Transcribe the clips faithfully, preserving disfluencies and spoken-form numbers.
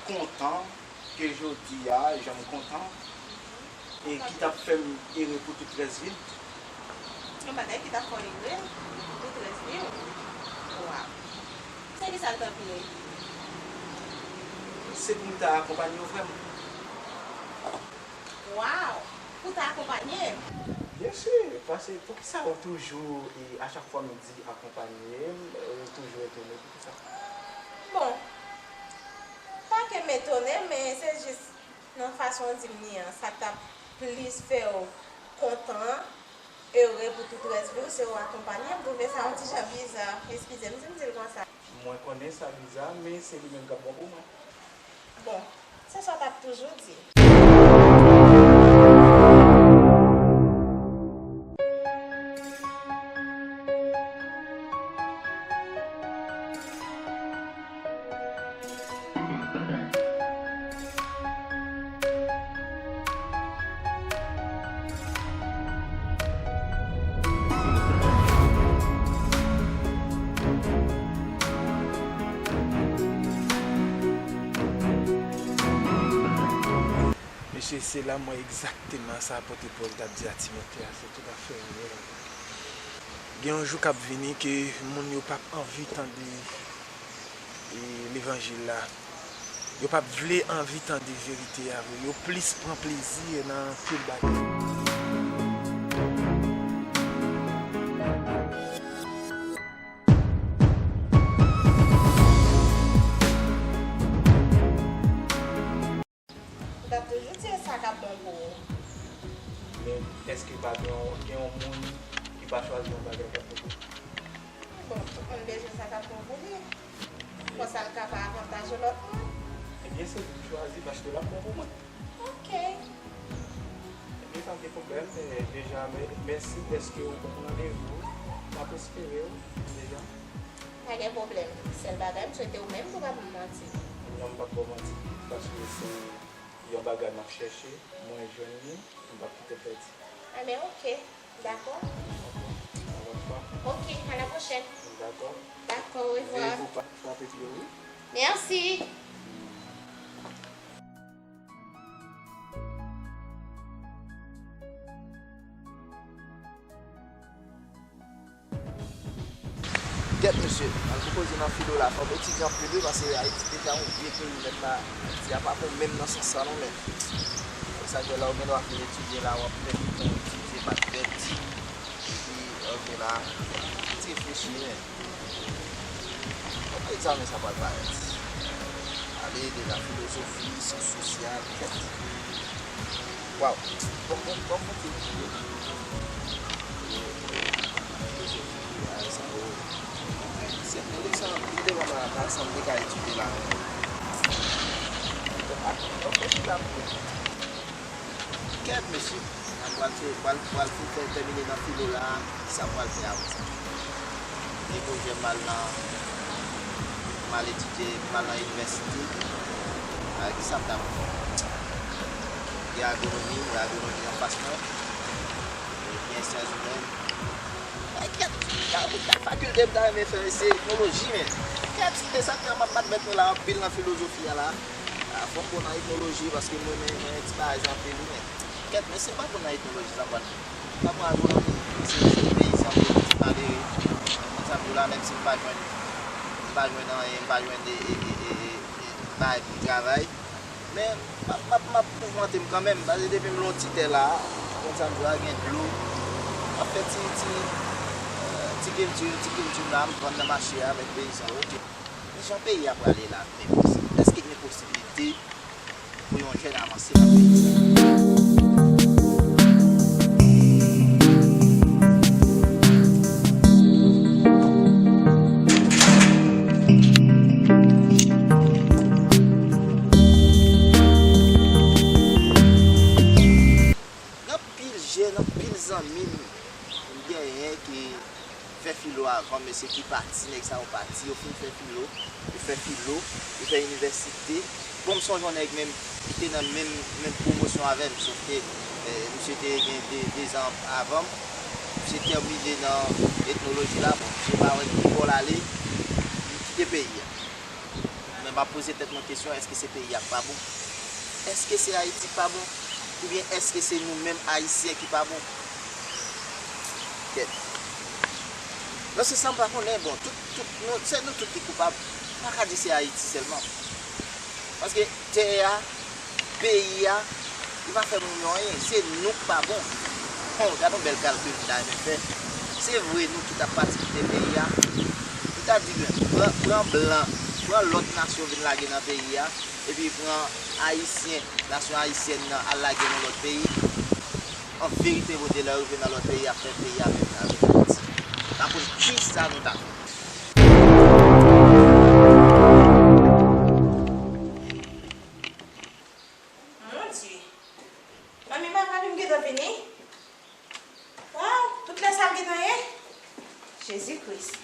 kontan ke jodi a, jan m kontan, e ki t ap fè m ere pou tout rès vi m. Yon bagay ki t ap fè w ere pou tout rès vi w? Waw! Se kisa l t ap ye? Se pou m ta akonpanye w vrèman. Waw! Pou ta akonpanye m? Byen si, paske poukisa ou toujou, e a chak fwa m di akonpanye m, ou toujou etone, poukisa? Bon, pa ke m etone, men se jis nan fason w di m li an, sa k t ap plis fè w kontan, ere pou tout rès vi w, se w akonpanye m. M twouve sa yon ti jan biza. Eskize m si m di l konsa. Mwen konnen sa biza, men se li menm k ap bon pou mwen. Bon, se sa w t ap toujou di. Mesye, se la m wè egzakteman sa apot Pòl t ap di a Timote a, se toutafè vrè. Gen yon jou k ap vini ke moun yo p ap anvi tande, e, levanjil la. Yo p ap vle anvi tande verite a vre. Yo plis pran plezi nan anpil bagay. Ou t ap toujou di e sa k ap bon pou ou. Men èske pa gen yon, gen yon moun ki pa chwazi yon bagay k ap bon pou li? Bon, tout moun bezwen sa k ap bon pou li. Konsa l ka pa avantaje lòt moun. Ebyen, se li m chwazi paske l ap bon pou mwen. Ok. Ebyen, pa gen pwoblèm, men deja, mè-, mèsi dèske ou ban m randevou. M ap espere w deja. Pa gen pwoblèm. Sèl bagay, m swete ou menm pou w pa ban m manti. Non, m p ap ba w manti. Paske se yon bagay m ap chèche, mwen jwenn li, m p ap kite l pèdi. Enben, ok. Dakò. Yon lòt fwa. Ok, à la prochaine. Dakò. Dakò, au revoir. Veye pou w pa frape pye w, wi. Merci. Kèt mesye, al pou koze nan filo la, fò m etidye anpil wi, paske Ayiti deja yon vye peyi, nèg la, Ayiti a pa bon menm nan sans sa non, men. Se sa k fè lè w gen dwa fin etidye la, w ap pèdi tan w etidye, pa t pèdi. Epi, ok la, ti reflechi, men. Kòman egzamen sa pral parèt? Ale, deja filozofi, syans sosyal, kèt. Waw! Bon, bon, bon, bon, bon, bon. Filozofi, bagay sa yo. Se, men li sa, li devan mwen la, pa sanble ka etidye la. Bon, ak, ok, chita pou mwen. Kèt, mesye. Mwen pral fè, pral, pral fin fè tèmine nan filo la, kisa m pral fè apre sa? Gen pwojè m al nan, m al etidye, m al nan inivèsite. A, kisa m ta pral fè? Gen agronomi, gen agronomi anfas mwen. Gen syans imèn. Ay, kèt, nan fakilte m ta renmen fè, se etnoloji, men. Kèt, e sa k fè m ap bat mèt mwen la anpil nan filozofi a la. A, fò m bon nan etnoloji, paske mwen, mwen, mwen ti bagay sa anpil, wi, men. Kèt, men si m pa bon nan etnoloji, sa m pral fè? M pa bon agronomi, se, se peyizan, se ti malere. Konn sa m di w la, menm si m pa jwenn, m pa jwenn anyen, m pa jwenn de, e, e, e, e, e, bagay pou m travay. Men, m ap, m ap, m ap mouvmante m kanmenm, paske depi m lon ti tè la, konn sa m di w la, gen dlo. M ap fè ti, ti, ti kilti, ti kilti m la, m vann nan mache a avèk peyizan yo. Ok. Men jan peyi a prale la, men èske gen posiblite pou yon jèn avanse nan peyi a? Gen anpil jèn, anpil zanmi m, m genyen ki fè filo avan m, mesye ki pati, nèg sa yo pati, yo fin fè filo, yo fè filo, yo fè inivèsite. Bon, m sonje yon nèg menm ki te nan menm, menm pwomosyon avè m, sof ke, eh, misye te gen de, de zan avan m. Misye tèmine nan etnoloji la, bon, misye pa wè ki bò l ale, li kite peyi a. Men M ap poze tèt mwen kesyon, èske se peyi a k pa bon? Èske se Ayiti k pa bon? Oubyen èske se nou menm Ayisyen ki pa bon? Kèt. Nan sans sa, m pa konnen, bon, tout, tout, nou, se nou tout ki koupab. M pa ka di se Ayiti sèlman. Paske tè a, peyi a, li pa fè moun yo anyen. Se nou k pa bon. Bon, gad yon bèl kalkil m ta renmen fè. Se vre, nou tout ap pati kite peyi a. M ta di, men, pran, pran blan, pran lòt nasyon vin lage nan peyi a, epi pran Ayisyen, nasyon ayisyèn nan, al lage nan lòt peyi. An verite, Bondye, lè yo rive nan lòt peyi, y ap fè peyi a menm jan avèk Ayiti. M pa konn kisa nou ta fè. Mon Dieu. Manmi, papa m gentan vini? Waw, tout lè sa l gentan ye? Jezi Kris.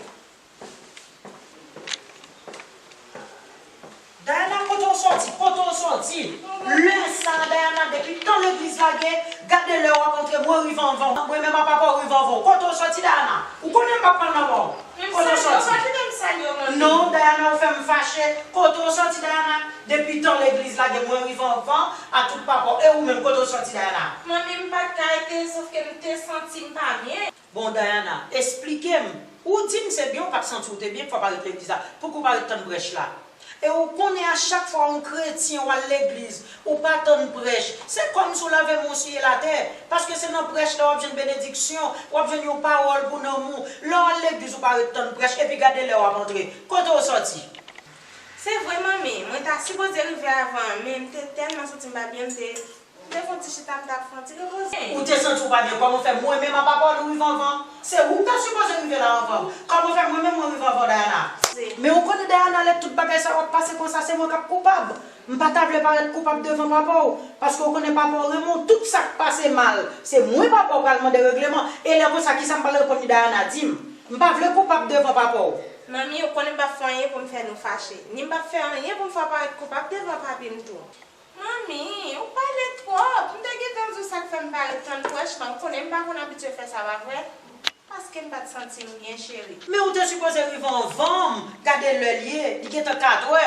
Dayana, kote w sòti? Kote w sòti? Lè sa a, Dayana, depi tan legliz lage, gade lè w ap antre, mwen rive anvan w. Mwen menm a papa w rive anvan w. Kote w sòti, Dayana? Ou konnen m p ap pran nan men w. Kote w sòti? Non, Dayana, ou fè m fache. Kote w sòti, Dayana? Depi tan legliz lage, mwen rive anvan a tout papa w. E ou menm, kote w sòti, Dayana? Manmi, m pa t ka rete, sòf ke m te santi m pa byen. Bon, Dayana, esplike m. Ou di m se byen ou pa t santi w te byen, fò w pa ret legliz la. Pouki w pa ret tann prèch la? E ou konnen a chak fwa yon kretyen w al legliz, ou pa tann prèch, se kòmsi w lave men w siye latè. Paske se nan prèch la w ap jwenn benediksyon, w ap jwenn yon pawòl pou nanm ou. Lè w al legliz, ou pa ret tann prèch, epi gade lè w ap antre. Kote w sòti? Se vre, manmi, mwen ta sipoze rive avan, men m te tèlman santi m pa byen, m te M te fè yon ti chita, m t ap fè yon ti repoze. Ou te santi w pa byen, kòman fè mwen menm a papa w rive anvan? Se ou ki ta sipoze rive la anvan m. Kòman fè mwen menm mwen rive anvan w, Dayana? Men ou konnen, Dayana, lè tout bagay sa yo ap pase konsa, se mwen k ap koupab. M pa ta vle parèt koupab devan papa w, paske ou konnen papa w renmen w, tout sa k pase mal, se mwen papa w pral mande regleman. E lè konsa, kisa m pral reponn li, Dayana, di m? M pa vle koupab devan papa w. Manmi, ou konnen m p ap fè anyen pou m fè nou fache, ni m p ap fè anyen pou m fè w parèt koupab devan papi m tou. Manmi, ou pale twòp. M te gentan di w sa k fè m pa ret tann prèch lan. Ou konnen m pa konn abitye fè sa, pa vre? Paske m pa t santi m byen, cheri. Men ou te sipoze rive anvan m. Gade lè l ye. Li gentan katrè.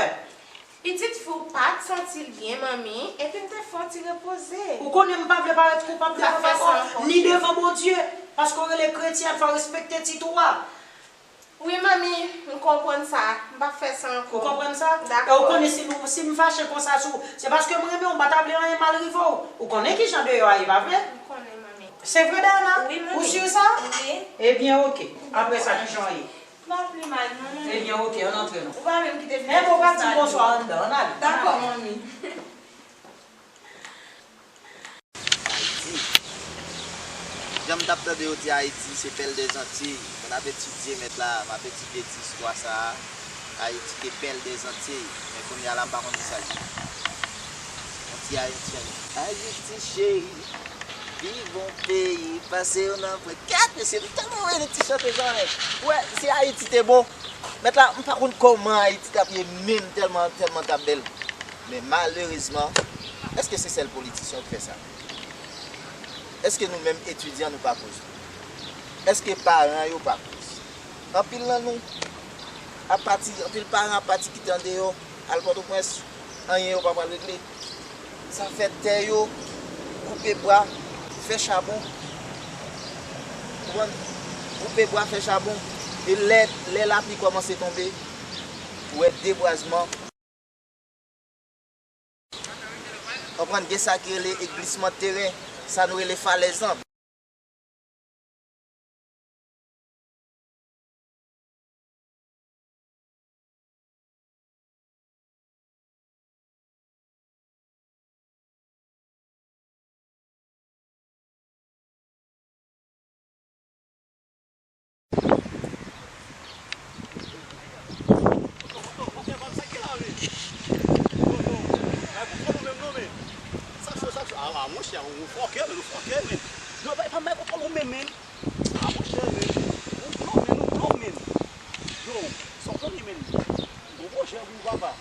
Pitit fi w pa t santi l byen, manmi, epi m te fè yon ti repoze. Ou konnen m pa vle parèt koupab devan papa w, ni devan Bondye. Paske w rele kretyen, fò w respekte tit ou a. Wi, manmi, m konprann sa. M p ap fè sa ankò. Ou konprann sa? Dakò. E ou konnen si nou, si m fache konsa sou, se paske m renmen w, m pa ta vle anyen mal rive w. Ou konnen kijan deyò a ye, pa vre? M konnen, manmi. Se vre, Dayana? Wi, manmi. Ou si sa? Wi. Ebyen, oke. Apre sa, kijan w ye? M pa pi mal, non, manmi. Ebyen, oke, ann antre non. Ou pa menm kite m. Enben, ou pa di bonswa anndan, ann ale. Dakò, manmi. Ayiti. Jan m t ap tande yo di Ayiti se pèl dè Zantiy. Mwen ap etidye mèt la, m ap etidye ti istwa sa a. Ayiti te pèl dè Zantiy. Men kounye a la, m pa konn kisa l ye. Yon ti Ayiti, Ayiti cheri, pi bon peyi, pase yo nan pwen. Kèt mesye, m tèlman renmen ti chante sa, men. Ou wè, si Ayiti te bon, mèt la, m pa konn kòman Ayiti t ap ye menm, tèlman, tèlman t ap bèl. Men malerezman, èske se sèl politisyen yo k fè sa? Èske nou menm etidyan nou pa koz? Èske paran yo pa koz? Anpil nan nou ap pati, anpil paran ap pati kite andeyò, al Pòtoprens, anyen yo pa pral regle. Sa fè tè yo, koupe bwa, fè chabon. Konprann? Koupe bwa, fè chabon. E lè, lè lapli kòmanse tonbe, ou wè debwazman. Konprann, gen sa ki rele glisman teren, sa nou rele falèz lan. A, monchè, ou fòkè, men, ou fòkè, men. Yo, bay pa microphone ou menm, men. A, monchè, men. Ou blo, men, ou blo, men. Yo, sa w konnen, men. Bon, monchè, wi, papa.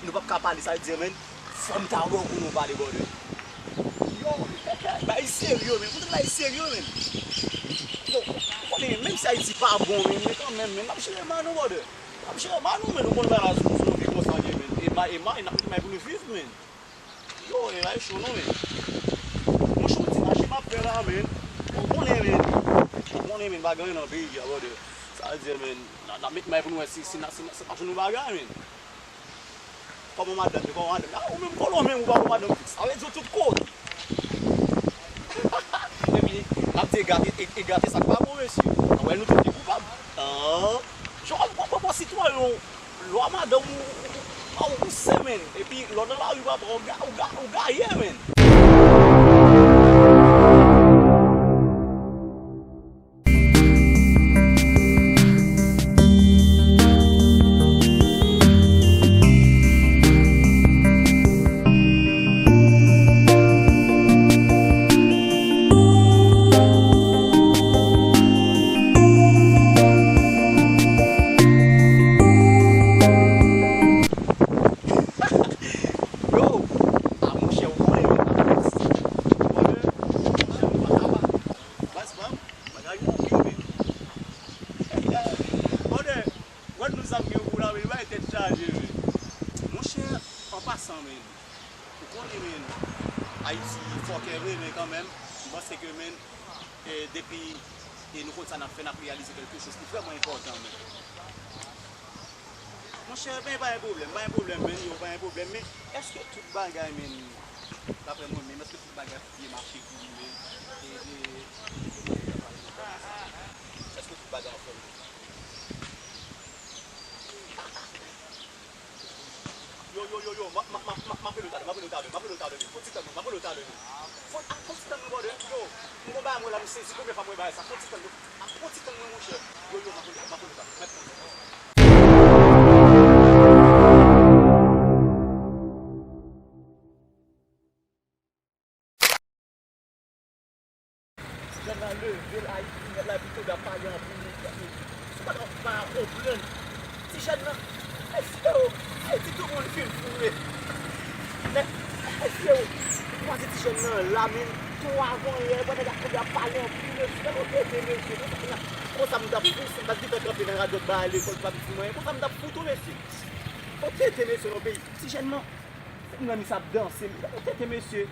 Nou p ap ka pale sa, di, men. Fò m ta wè w pou nou pale, brother. Yo, bay serye, men. Kote bay serye, men. Yo, ou konnen, menm si Ayiti pa bon, men, men kanmenm, men, n ap jere man nou, brother. N ap jere man nou, men. Ou konn bagay la sou, sou nou ki konsa, men. E may, e may, n ap mete may pou nou viv, men. Yo, e bay cho non, men. Monchè, yon ti mache m ap fè la, men. Ou konnen, men. Ou konnen, men, bagay nan peyi a, brother. Sa vle di, men, n a, n a met may pou nou wè si, si, n a, si, n a, si n ap jwenn yon bagay, men. Kòman madanm yo, kòman madanm yo? A, ou menm kolon menm, ou pa gon madanm fiks. Sa vle di w tout kote. Epi, n ap di e gate, e, e gate sa k pa bon, mesye. Anwè, nou tout ki koupab. An. Jan w ap konprann sitwayen w, lwa madanm ou, ou, ou, ou se, men. Epi, lè w nan lari, papa, ou ga-, ou ga-, ou gaye, men. Yo! A, monchè, ou konnen, men. Brother, monchè, nou pa kaba. Baz pa m, bagay yo anpil, men. Brother, wè nou zam gen pou la, men, bay tèt chaje, men. Monchè, an pasan, men, ou konnen, men, Ayiti fòkè vre, men kanmenm, m panse ke, men, e, depi, e, nou konn sa n ap fè, n ap reyalize kèlke choz ki vrèman enpòtan, men. Monchè, men pa gen pwoblèm, pa gen pwoblèm, men, yo, pa gen pwoblèm, men èske tout bagay, men, daprè mwen, men èske tout bagay ap byen mache pou nou, men, e, e, èske tout bagay anfòm? Yo, yo, yo, yo, m ap, m ap, m ap, m ap, m ap rele w talè, m ap rele w talè, m ap rele w talè, men. Fon ti tann mwen, m ap rele w talè, men. Fon, a, fon ti tann mwen, brother. Yo, m gon bagay mwen la, m sezi, konbyen fwa mwen bay sa? Fon ti tann mwen. A, fon ti tann mwen, monchè. Yo, yo, m ap rele, m ap rele w talè. Mèt tann mwen. Ti jèn nan leve l Ayiti nèt la, epi tonbe ap pale anpil, mesye. Si w pa, pa konprann. Ti jèn nan, mesye o, Ayiti tout moun fin fou, men. Men, mesye o, ou kwaze ti jèn nan la, men, tou avan yè, pandan nèg ap tonbe ap pale anpil, mesye. Gade yon tenten, mesye. Konsa, konsa m t ap fou, si m pa t gentan kanpe nan radòt ba lekòl, pa piti mwen. Konsa m t ap fou tou, mesye. Yon tenten, mesye, nan peyi. Ti jèn nan, se moun nan, misye ap danse. Gade yon tenten, mesye.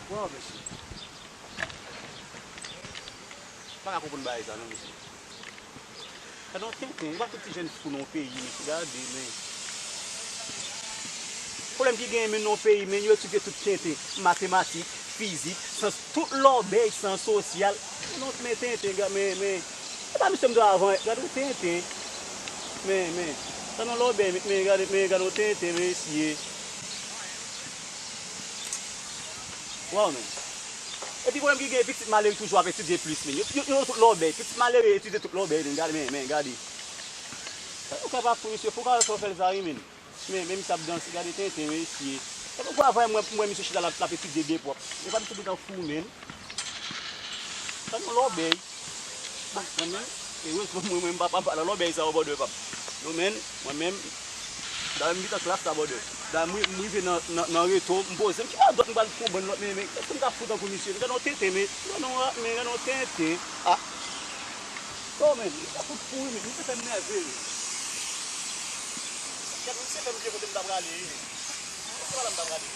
Waw, mesye. M pa ka konprann bagay sa non, mesye. Gade yon tenten, ou pa tout ti jèn fou nan yon peyi, mesye, gade, men. Pwoblèm ki genyen, men, nan yon peyi, men, yo etidye tout tenten, matematik, fizik, syans, tout lòbèy, syans sosyal. Non, men tenten, gade, men, men, e pa misye m t wè avan, gade yon tenten. Men, men, gade yon lòbèy, men, men, gade, men, gade yon tenten, mesye. Waw, men. Epi pwoblèm ki gen, pitit malere toujou ap etidye plis, men. Yo, yo, yo tout lòbèy. Pitit malere etidye tout lòbèy, men. Gade, men, men, gade. Ou ka pa fou, mesye. Fou ka fè w fè l sa, wi, men. Men, men misye ap danse, gade tenten, mesye. Epi ou ka vwè mwen, mwen, misye chita la, l ap etidye byen pwòp. Men pa misye gentan fou, men. Sa yon lòbèy. Bon, mwen menm, erezman mwen, mwen, m pa, pa, pa nan lòbèy sa yo, brother, pap. Yo, men, mwen menm, dayè m gentan klas la, brother. Dayè m, m rive nan, nan, nan reto, m poze m, ki radòt m pral konprann lòt, men, men, èske m ka fou tankou misye? Men gade yon tenten, men, gade yon, men, gade yon tenten. Ah. Yo, men, misye fout fou, wi, men, misye fè m nève, wi. Gade, misye fè m vye kote m ta prale, wi, men. Kote m ta prale?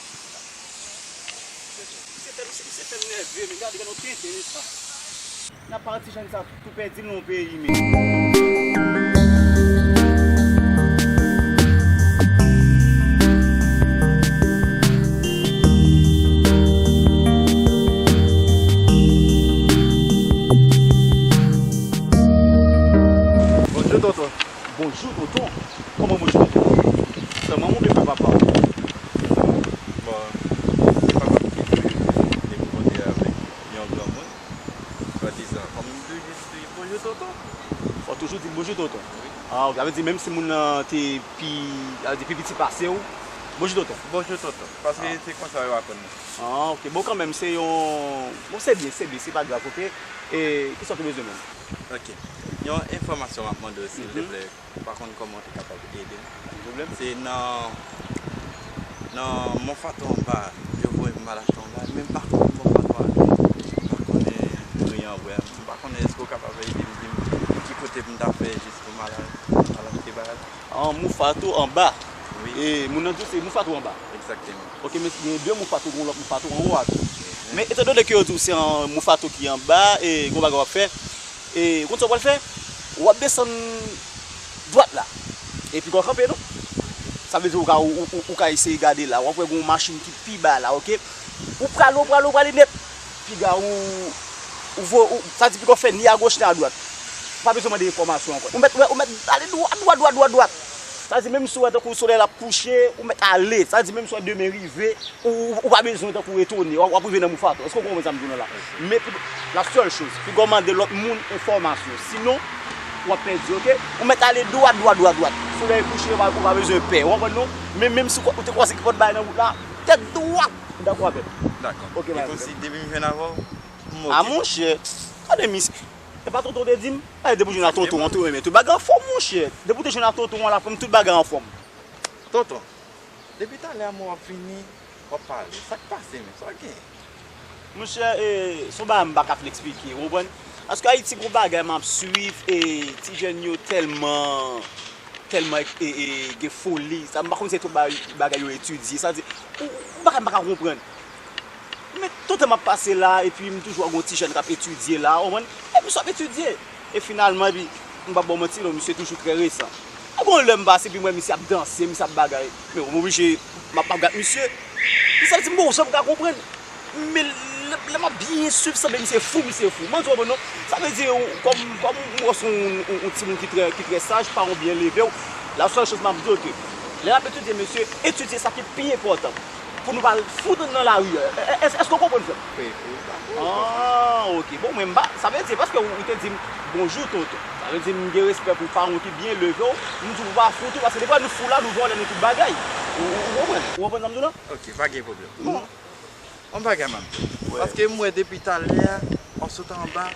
Misye fè, misye, misye fè m nève, men gade, gade yon tenten, men sa. N ap pale ti jèn sa tou pèdi l nan peyi, men. Bonjou, tonton. Bonjou, tonton. Kòman, bonjou, tonton? Sa manman oubyen papa? Bon, se papa m ki te, te kontre avèk yon granmoun, swadizan. Kòm m toujou di bonjou, tonton. Ou toujou di bonjou, tonton? Wi. Ah, ok. Sa vle di, menm si moun nan te pi, sa vle di, pi piti pase w, bonjou, tonton. Bonjou, tonton. Paske se konsa yo aprann mwen. Ah, ok. Bon, kanmenm, se yon, bon, se byen, se byen, se pa grav, ok? E kisa w te bezwen menm? Ok. Yon enfòmasyon m ap mande w, silvouplè. M pa konn kòman w te kapab ede m. Pa gen pwoblèm. Se nan, nan Mont Faton anba, yo voye m al achte yon bagay, men m pa konn Mont Faton a. Moufato anba. Wi. E moun nan di w se Moufato anba. Egzakteman. Ok, men gen de Moufato, gen yon lòt Moufato anwo a tou. Men etan done ke yo di w se yon Moufato ki anba, e gen yon bagay w ap fè, e ou konn sa w pral fè? W ap desann dwat la. Epi w kanpe non. Sa vle di ou ka, ou, ou, ou ka eseye gade la. W ap wè gen yon machin ki pi ba la, ok? Ou prale, ou prale, ou prale nèt. Piga ou, ou vo, ou, sa di piga w fè ni agoch ni adwat. Ou pa bezwen mande enfòmasyon ankò. Ou mèt, ou mèt ale dwat, dwat, dwat, dwat, dwat. Sa di menm si w wè tankou solèy la ap kouche, ou mèt ale. Sa di menm si w wè demen rive, ou, ou pa bezwen tankou etone. W ap, w ap rive nan Moufato. Èske w konprann sa m di w la? Men pi, la sèl choz, piga w mande lòt moun enfòmasyon. Sinon, w ap pèdi, ok? Ou mèt ale dwat, dwat, dwat, dwat. Solèy kouche, ou pa, ou pa bezwen pè. Ou konprann non? Men menm si w te kwaze nenpòt bagay nan wout la, tèt dwat. Ou dakò avè m? Dakò. Ok, e pa de pwoblèm. Konsi depi m jwenn avè w, m oke. A monchè, gade misye. E pa tonton te di m? Gade depi w jwenn a tonton an tou, men tout bagay anfòm, monchè. Depi w te jwenn a tonton an, l ap fè m tout bagay anfòm. Tonton, depi talè a m wè w ap vini, w ap pale. Sa k pase menm? Sa w genyen? Monchè, e, se yon bagay m pa ka fin eksplike, ou konprann? Paske Ayiti gon bagay m ap swiv, e ti jèn yo tèlman tèlman e, e, gen foli. Sa, m pa konn si se tout ba-, bagay yo etidye. Sa di, ou, ou bagay m pa ka konprann. Men tout tan m ap pase la, epi m toujou wè gon ti jèn k ap etidye la, ou konprann? Epi misye ap etidye. E finalman, epi, m p ap ba w manti non, misye toujou trè resan. E gon lè m pase, epi m wè misye ap danse, misye ap bagay. Men m oblije, m ap, m ap gad misye. Misye ap di m, bon, sa m ka konprann. Men lè, lè m ap byen swiv, sanble misye fou, misye fou. Mwen di w, non. Sa vle di, ou, kòm, kòm ou wè se yon, yon, yon timoun ki trè, ki trè saj, paran w byen leve w, la sèl choz m ap di w ke lè n ap etidye, mesye, etidye sa ki pi enpòtan. Pou nou pa fout nan lari a. È-, è-, èske w konprann, frè m? Wi, wi, m pa fout. Ah, ok. Bon, mwen, m pa, sa vle di, paske ou, ou te di m, bonjou, tonton. Sa vle di, m gen respè pou paran w ki byen leve w. M di w, ou pa fout ou, paske depi nou fou la, nou vòlè, nou tout bagay. Ou, ou, ou konprann? Ou konprann sa m di w la? Ok, pa gen pwoblèm. Bon. Yon bagay m ap di w. Wi. Paske m wè depi talè a, w ap sot anba,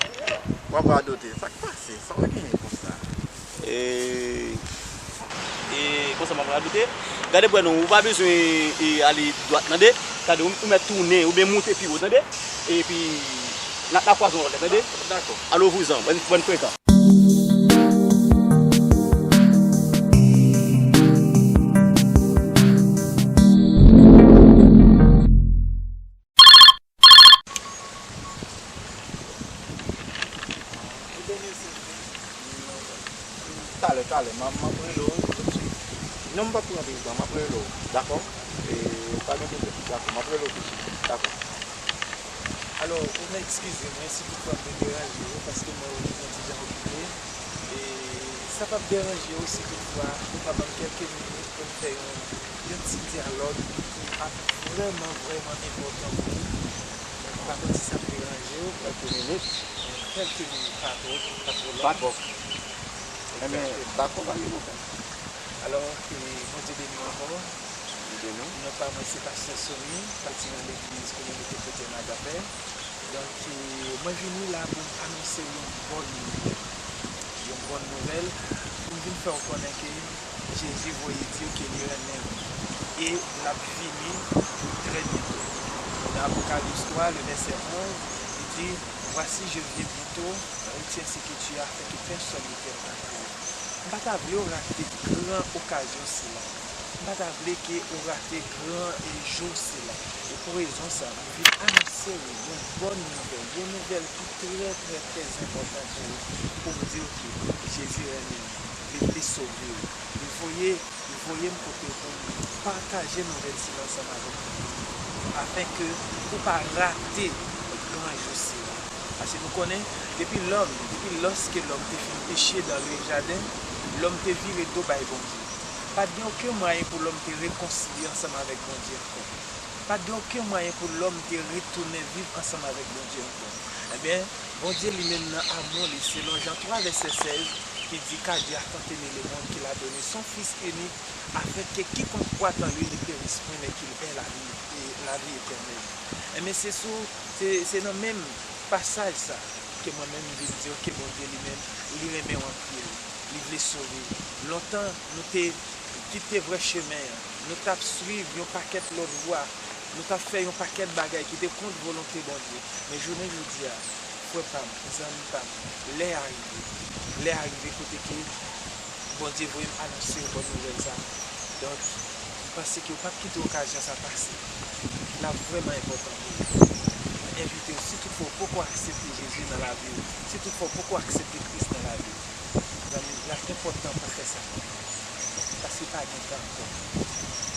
w ap radote. Sa k pase? Sa w genyen konsa? E, e konsa m ap radote. Gade bwè non, ou pa bezwen, e, ale dwat tande. Gade, ou, ou mèt tounen, oubyen moute pi wo tande. Epi, n a, n a kwaze yon lòt lè tande. Dakò. Alo vouzan, bòn, bòn frekan. Talè, talè, m a, m ap rele w. Non, m p ap pran anpil tan, m ap rele w, dakò? E, pa gen pwoblèm, dakò, m ap rele w tousuit, dakò. Alò, ou va eskize mwen si toutfwa m te deranje w, paske m wè w te yon ti jan okipe. E sa p ap deranje w si toutfwa ou ka ban m kèlke minit pou n fè yon, yon ti dyalòg ki ap vrèman, vrèman enpòtan pou ou. M pa konn si sa ap deranje w. Kèlke minit? Kèlke minit, pa twòp, pa twò long. Pa twòp. Enben, dakò, pa gen pwoblèm. Alò, e, Bondye beni w ankò. Li beni w. Non pa mwen se pastè Sony, pati nan legliz Kominote Kretyèn Agape. Donk, e, mwen vini la pou m anonse w yon bòn nouvèl. Yon bòn nouvèl, pou m vin fè w konnen ke Jezi voye di w ke li renmen w e l ap vini trè byento. Nan Apokalips twa, le vèsè onz, li di, Voici, je viens bientôt, retiens ce que tu as, afin que personne ne perde ta vie. M pa ta vle w rate gran okazyon sila. M pa ta vle ke ou rate gran, e, jou sila. E pou rezon sa, m vin anonse w yon bòn nouvèl, yon nouvèl ki trè, trè, trè enpòtan pou ou, pou m di w ke Jezi renmen w, li vle sove w. Li voye, li voye m kote w pou m pataje nouvèl sila ansanm avèk ou, afenke ou pa rate gran jou sila. Paske nou konnen, depi lòm, depi lòske lòm te fin peche dan le jaden, lòm te vire do bay Bondye. Pa t gen okenn mwayen pou lòm te rekonsilye ansanm avèk Bondye ankò. Pa t gen okenn mwayen pou lòm te retounen viv ansanm avèk Bondye ankò. Ebyen, Bondye li menm nan amou li, selon Jan twa vèsè sèz, ki di, Car Dieu a tant aimé le monde qu'il a donné son Fils unique, afin que quiconque croit en lui ne périsse point, mais qu'il ait la vie, la vie éternelle. Ebyen, se sou, se, se nan menm pasaj sa ke mwen menm m vin di w ke Bondye li menm, li renmen w anpil. Li vle sove w. Lontan, nou te kite vrè chemen an. Nou t ap swiv yon pakèt lòt vwa. Nou t ap fè yon pakèt bagay ki te kont volonte Bondye. Men jounen jodi a, frè pa m, zanmi pa m, lè a rive. Lè a rive kote ke Bondye voye m anonse w bòn nouvèl sa a. Donk, m panse ke w p ap kite okazyon sa pase. L ap vrèman enpòtan pou ou. Mwen envite w, si toutfwa w poko aksepte Jezi nan lavi w, si toutfwa w poko aksepte Kris nan lavi w, zanmi m, l ap enpòtan pou w fè sa. Paske pa gen tan ankò.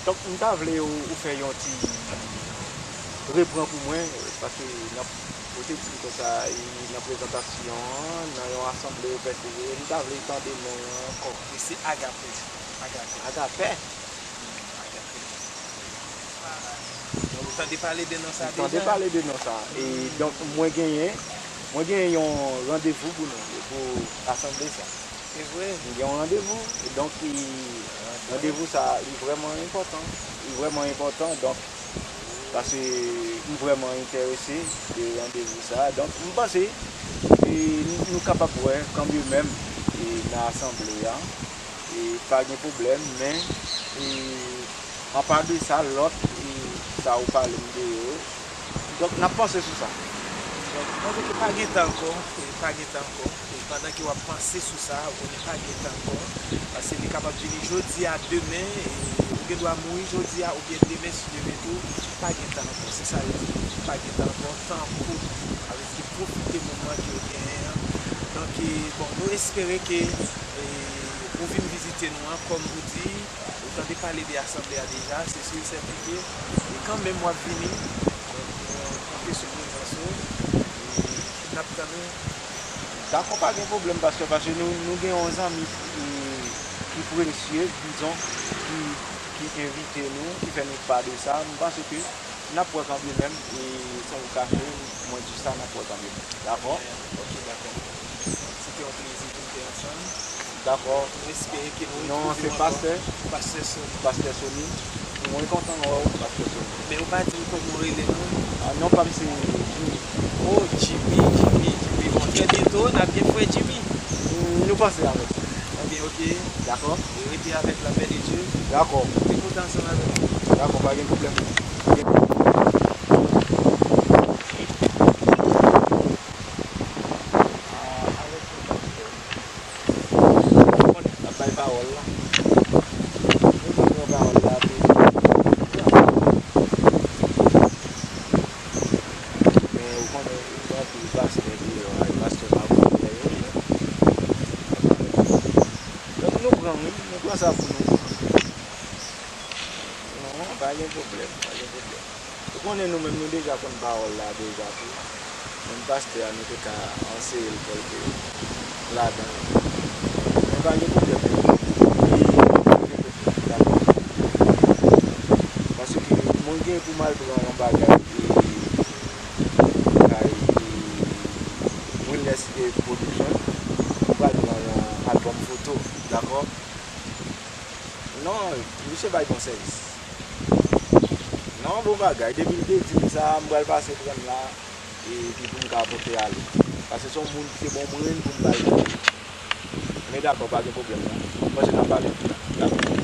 Donk, m ta vle ou, ou fè yon ti repran pou mwen, paske nan, ou te di m konsa, e nan prezantasyon an, nan yon asanble ou pèsevere, m ta vle tande non an ankò. Wi, se Agapè. Agapè. Agapè? Agapè. Ou tande pale de non sa deja? M tande pale de non sa. E donk, mwen genyen, mwen genyen yon randevou pou nou, pou asanble sa. Se vre? M gen yon randevou. E donk, e, randevou sa, li vrèman enpòtan. Li vrèman enpòtan, donk, paske m vrèman enterese de randevou sa. Donk, m panse, e, nou, nou kapab wè, kanmenm, e, nan asanble a. E pa gen pwoblèm, men, e, apa de sa, lòt, e, sa ou pale m de yo, donk, n ap panse sou sa. Donk, m panse ke pa gen tan ankò, e, pa gen tan ankò. E pandan ke w ap panse sou sa, ou konnen pa gen tan ankò. Paske li kapab vini jodi a, demen, e, ou gen dwa mouri jodi a, oubyen demen, si Dye vle tou, pa gen tan ankò. Se sa yo di, pa gen tan ankò, tan an kout. Sa vle di ke pwofite moman ke w genyen an. Donk, e, bon, nou espere ke, e, ou vin vizite nou an, kòm ou di, ou tande pale de asanble a deja, se si e sèten ke, e kanmenm w ap vini, donk, nou konte sou prezans ou, e n ap tann ou. Dakò, pa gen pwoblèm, pastè, paske nou, nou gen yon zanmi, e, ki presye, dizon, ki, ki envite nou, ki fè nou pa de sa. M panse ke n ap wè kanmenm, e, san ou kache, mwen di sa, n ap wè kanmenm. Dakò? Ok, dakò. Se te yon plezi pou n te ansanm. Dakò. Nou espere ke nou retwouve w ankò. Non, se pastè. Pastè Sony. Pastè Sony. Mwen kontan wè w, pastè Sony. Men ou pa di m kòman w rele, non? Ah, non pa m se Jimmy. Oh, Jimmy, Jimmy, Jimmy. Bon, trè byento, n ap gen frè Jimmy. Mm, nou panse avèk sa. Ebyen, ok. Dakò. E rete avèk lapè de Dye. Dakò. Te kontan ansanm avèk ou. Dakò, pa gen pwoblèm. Pa gen pwoblèm. Ah, avèk ou, pastè. Ou konnen, n ap bay pawòl la. Nou di pran pawòl la, tou. Men ou konnen, gen anpil pastè deyò a, e pastè mawon yo ye. Donk, nou pran, wi, nou pran sa pou nou. Non, pa gen pwoblèm, pa gen pwoblèm. Ou konnen nou menm nou deja konn pawòl la deja tou. Menm pastè a nou te ka anseye l kèlke ladan l. Men pa gen pwoblèm. Li, pa gen pwoblèm, dakò. Paske mwen gen pou m al pran yon bagay e, kay e, Wilness e Production. M pral pran yon albòm foto, dakò? Non, misye bay bon sèvis. Non, bon bagay. Depi l te di m sa, m pral pase pran l la, epi pou m ka pote ale. Paske se yon moun ki te ban m ren pou m bay pou li. Men dakò, pa gen pwoblèm non. M panse n ap pale pi ta. Dakò.